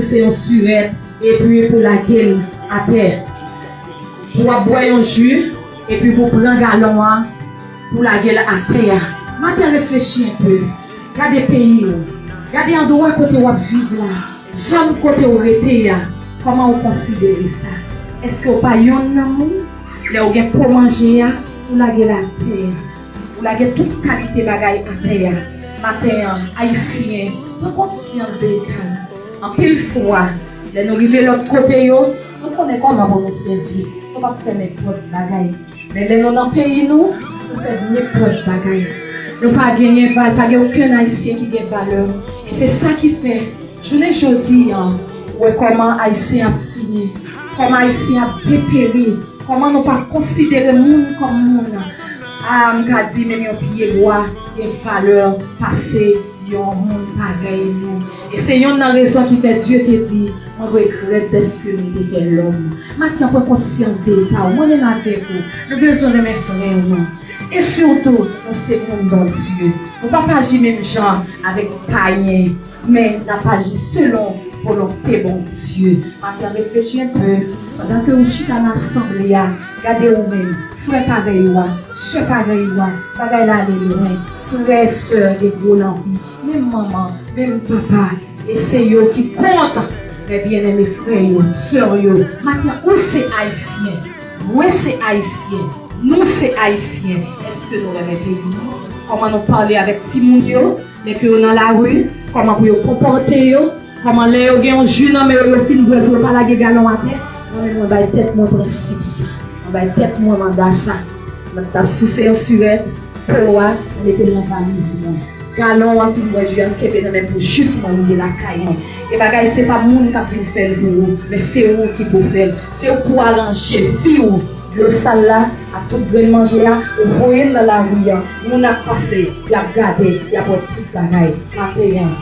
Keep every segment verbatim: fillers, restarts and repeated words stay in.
se yon sirèt, epi pou lage l atè. Pou w ap bwè yon ji, epi pou pran galon an, pou lage l atè a. Maten, reflechi enpe. Gade peyi w. Gade andwa kote w ap viv la. Zòn kote w rete a. Kòman w konsidere sa? Èske w pa yonn nan moun? Lè w gen po manje a, ou lage l atè a. Ou lage tout kalite bagay atè a. Maten an, Ayisyen, pran konsyans de eta nou. Anpil fwa, lè nou rive lòt kote yo, nou konnen kòman pou nou sèvi. Nou p ap fè nenpòt bagay. Men lè nou nan peyi nou, nou fè nenpòt bagay. Nou pa genyen valè, pa gen okenn Ayisyen ki gen valè. E se sa ki fè, jounen jodi a, ou wè kòman Ayisyen ap fini, kòman Ayisyen ap deperi, kòman nou pa konsidere moun kòm moun. A, m ka di, menm yon pye bwa gen valè pase yon moun parèy nou. E se yonn nan rezon ki fè Dye te di, mwen regrèt dèske nou te fè lòm. Maten an, pran konsyans de eta w. Mwen menm avèk ou, nou bezwen renmen frè nou. E sitou, nou se moun Bondye. Nou p ap aji menm jan avèk payen, men n ap aji selon volonte Bondye. Maten an, reflechi enpe. Pandan ke ou chita nan asanble a, gade ou menm, frè parèy ou a, sè parèy ou a, bagay la ale lwen. Frè, sè, gen gwo lanvi. Menm manman, menm papa, e se yo ki kont. Men byeneme, frè yo, sè yo, maten, ou se Ayisyen, mwen se Ayisyen, nou se Ayisyen. Èske nou renmen peyi nou? Kòman nou pale avèk timoun yo lè ke yo nan lari? Kòman pou yo konpòte yo? Kòman lè yo gen yon ji nan men yo, yo fin bwè l, pou yo pa lage galon atè? Mwen menm, mwen bay tèt mwen prensip sa. Mwen bay tèt mwen manda sa. Mwen t ap souse yon sirèt, po a, mete l nan valiz mwen. Galon an, fin bwè ji a, m kenbe nan men m pou jis mwen rive lakay mwen. E bagay, se pa moun k ap vin fè l pou ou, men se ou ki pou fè l. Se ou k pou aranje vi w. Dlo sal la, ak tout grenn manje a, ou voye l nan lari a. Moun ap pase, y ap gade, y ap wè tout bagay. Maten an,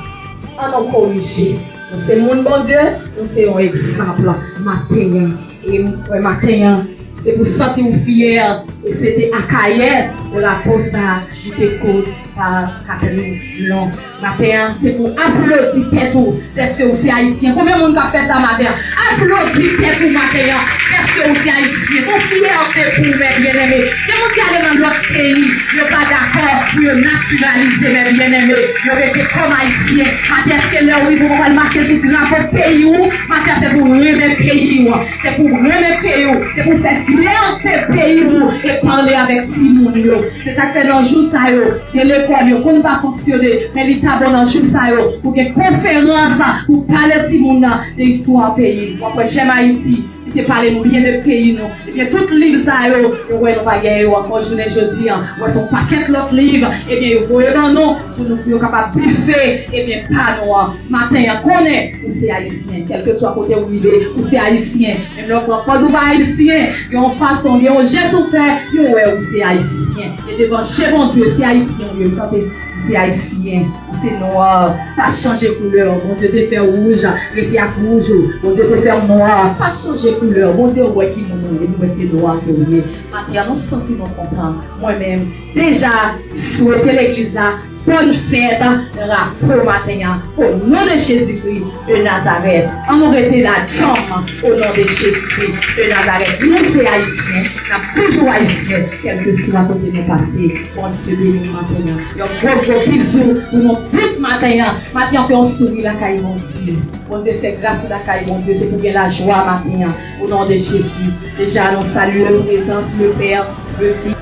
ann nou korije. Nou se moun Bondye, nou se yon egzanp maten an. E m kwè maten an, se pou santi w fyè, e se te Akayè, drapo sa a, li te koud pa Catherine Flon. Maten an, se pou aplodi tèt ou, dèske ou se Ayisyen. Konbyen moun k ap fè sa maten an? Aplodi tèt ou maten an, dèske ou se Ayisyen. Se yon fyète pou ou, mè byeneme. Gen moun ki ale nan lòt peyi, yo pa dakò pou yo natiralize, mè byeneme. Yo rete kòm Ayisyen. Maten, èske lè w rive, ou pral mache sou drapo peyi w? Maten, se pou renmen peyi w. Se pou renmen peyi w. Se pou fè fyète peyi w e pale avèk timoun yo. Se sa k fè nan jou sa yo, gen lekòl yo konn pa fonksyone, men li ta bon nan jou sa yo pou gen konferans pou pale timoun nan de istwa peyi. W ap wè J'aime Haïti, li te pale nou byen de peyi nou. Ebyen, tout liv sa yo, nou wè nou pa genyen yo ankò jounen jodi an. Ou wè se yon pakèt lòt liv, ebyen, yo voye ban nou pou nou, pou yo kapab bife, ebyen, pa nou an. Maten an, konnen ou se Ayisyen, kèlkeswa kote ou rive, ou se Ayisyen. Menm lè w pran pòz ou pa Ayisyen, gen yon fason, gen yon jès ou fè, yo wè ou se Ayisyen. E devan je Bondye, se Ayisyen ou ye, ou tande, ou se Ayisyen. Ou se nwa, pa chanje koulè. Bondye te fè w wouj, rete ak wouj ou. Bondye te fè w nwa, pa chanje koulè. Bondye wè ki moun ou ye, li wè se nwa ke w ye. Maten an, nou santi nou kontan. Mwen menm, deja swete legliz la bòn fèt drapo maten an. O non de Jezikri de Nazarèt. Ann nou rete la djanm, o non de Jezikri de Nazarèt. Nou se Ayisyen, n ap toujou Ayisyen, kèlkeswa kote nou pase. Bondye beni w maten an. Yon gwo, gwo bizou pou nou tout maten an. Maten an, fè yon souri lakay Bondye. Bondye fè gras ou lakay Bondye. Se pou gen lajwa maten an. O non de Jezi. Deja, nou salye prezans Lepè, Lefi.